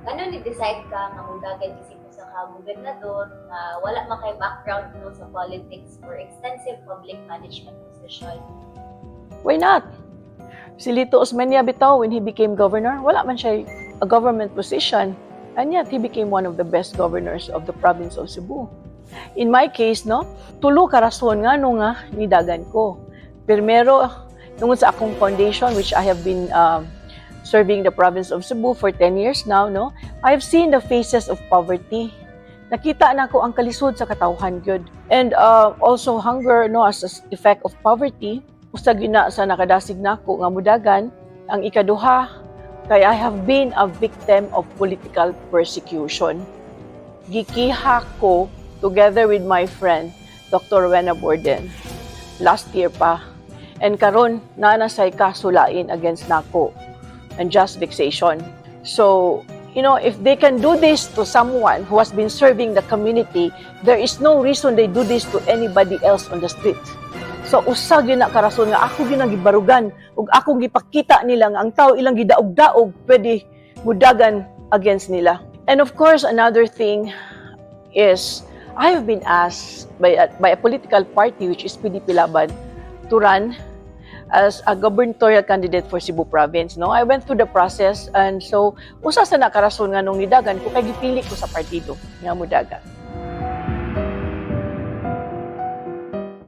Ngano ni-decide ka nga mudagan isip usa ka gobernador nga wala man kay background, no, sa politics or extensive public management position? Why not? Si Lito Osmeña bitaw, when he became governor, wala man siya a government position. And yet, he became one of the best governors of the province of Cebu. In my case, no, tulo ka rason nga no nga nidagan ko. Primero, tungod sa akong foundation, which I have been serving the province of Cebu for 10 years now, no, I have seen the faces of poverty. Nakita nako ang kalisod sa katawhan gyud. And also hunger, no, as a effect of poverty, usa gyud na sa nakadasig nako nga mudagan. Ang ikaduha, kay I have been a victim of political persecution. Gikiha ko together with my friend, Dr. Rowena Borden, last year pa. And karon naa na say kaso lain against nako and just vexation. So, if they can do this to someone who has been serving the community, there is no reason they do this to anybody else on the street. So usa gyud na ka rason nga ako gyud ang gibarugan ug akong gipakita nila nga ang tao ilang gidaog-daog pwede mudagan against nila. And of course, another thing is I have been asked by a political party, which is PDP Laban, to run as a gubernatorial candidate for Cebu Province. No, I went through the process and so usa sa na ka rason nga nung nidagan ko kay gipili ko sa partido nga mudagan.